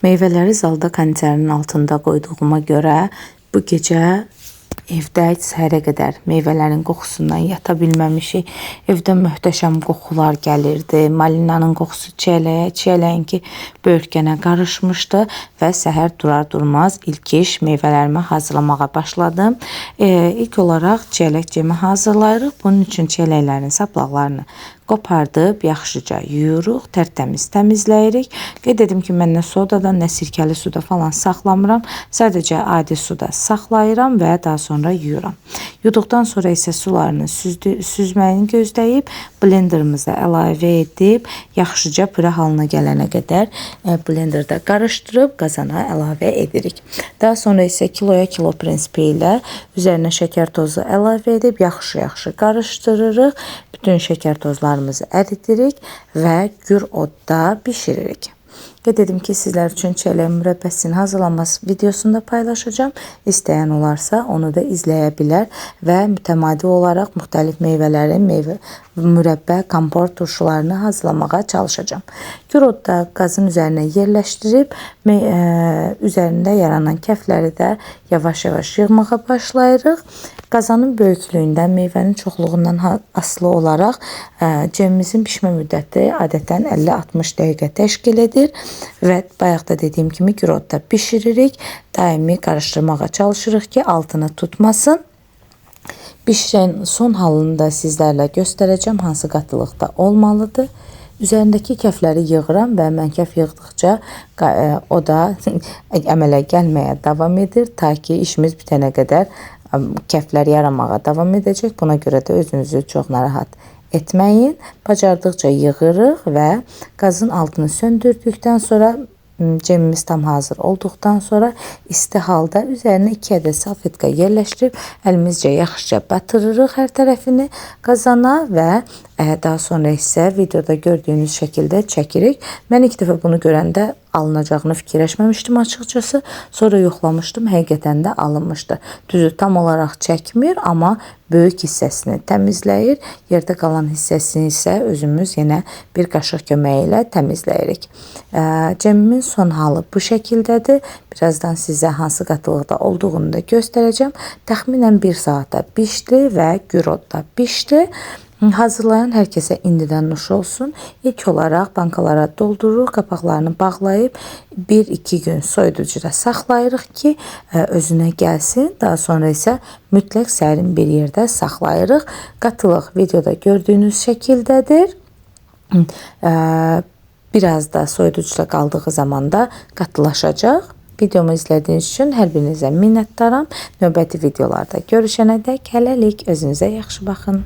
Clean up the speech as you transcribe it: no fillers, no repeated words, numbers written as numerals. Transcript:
Meyvələri zalda kondisionerin altında qoyduğuma görə bu gecə evdə səhərə qədər meyvələrin qoxusundan yata bilməmişik. Evdə möhtəşəm qoxular gəlirdi. Malinanın qoxusu çiyələyə, çiyələyinki böyürtkənə qarışmışdı və səhər durar durmaz ilk iş meyvələrimi hazırlamağa başladım. İlk olaraq çiyələk cemi hazırlayırıq. Bunun üçün çiyələklərin saplaqlarını qopardıb yaxşıca yuyuruq, tərtəmiz təmizləyirik. Qeyd edim ki, mən nə sodadan, nə sirkəli suda falan saxlamıram. Sadəcə adi suda saxlayıram və daha sonra yuyuram. Yuduqdan sonra isə sularını süzməyini gözləyib blenderımıza əlavə edib yaxşıca püre halına gələnə qədər blenderda qarışdırıb qazana əlavə edirik. Daha sonra isə kiloya kilo prinsipi ilə üzərinə şəkər tozu əlavə edib yaxşı-yaxşı qarışdırırıq. Bütün şəkər tozlarımızı əridirik və gür odda bişiririk. Qeyd edim ki, sizlər üçün çiyələk mürəbbəsinin hazırlanması videosunu da paylaşacağam. İstəyən olarsa onu da izləyə bilər və mütəmadi olaraq müxtəlif meyvələrin meyvə mürəbbə, kompot turşularını hazırlamağa çalışacağam. Gür odda qazın üzərinə yerləşdirib üzərində yaranan kəfləri də yavaş-yavaş yığmağa başlayırıq. Qazanın böyüklüyündən, meyvənin çoxluğundan asılı olaraq cemimizin bişmə müddəti adətən 50-60 dəqiqə təşkil edir və bayaq da dediyim kimi gür odda bişiririk. Daimi qarışdırmağa çalışırıq ki, altını tutmasın. Bişirən son halını da sizlərlə göstərəcəm, hansı qatılıqda olmalıdır. Üzərindəki kəfləri yığıram və mən kəf yığdıqca o da əmələ gəlməyə davam edir, ta ki işimiz bitənə qədər kəflər yaranmağa davam edəcək. Buna görə də özünüzü çox narahat etməyin. Bacardıqca yığırıq və qazın altını söndürdükdən sonra cemimiz tam hazır olduqdan sonra isti halda üzərinə 2 ədəd salfetka yerləşdirib əlimizcə yaxşıca batırırıq hər tərəfini qazana və daha sonra isə videoda gördüyünüz şəkildə çəkirik. Mən ilk dəfə bunu görəndə alınacağını fikirləşməmişdim açıqcası. Sonra yoxlamışdım, həqiqətən də alınmışdı. Düzü tam olaraq çəkmir, amma böyük hissəsini təmizləyir. Yerdə qalan hissəsini isə özümüz yenə bir qaşıq köməyi ilə təmizləyirik. Cemimin son halı bu şəkildədir. Birazdan sizə hansı qatılıqda olduğunu da göstərəcəm. Təxminən 1 saata bişdi və gür odda bişdi. Hazırlayan hər kəsə indidən nuş olsun. İlk olaraq bankalara doldururuq, qapaqlarını bağlayıb 1-2 gün soyuducuda saxlayırıq ki, özünə gəlsin. Daha sonra isə mütləq sərin bir yerdə saxlayırıq. Qatılıq videoda gördüyünüz şəkildədir. Biraz da soyuducuda qaldığı zaman da qatılaşacaq. Videomu izlədiyiniz üçün hər birinizə minnətdaram. Növbəti videolarda görüşənə dək hələlik özünüzə yaxşı baxın.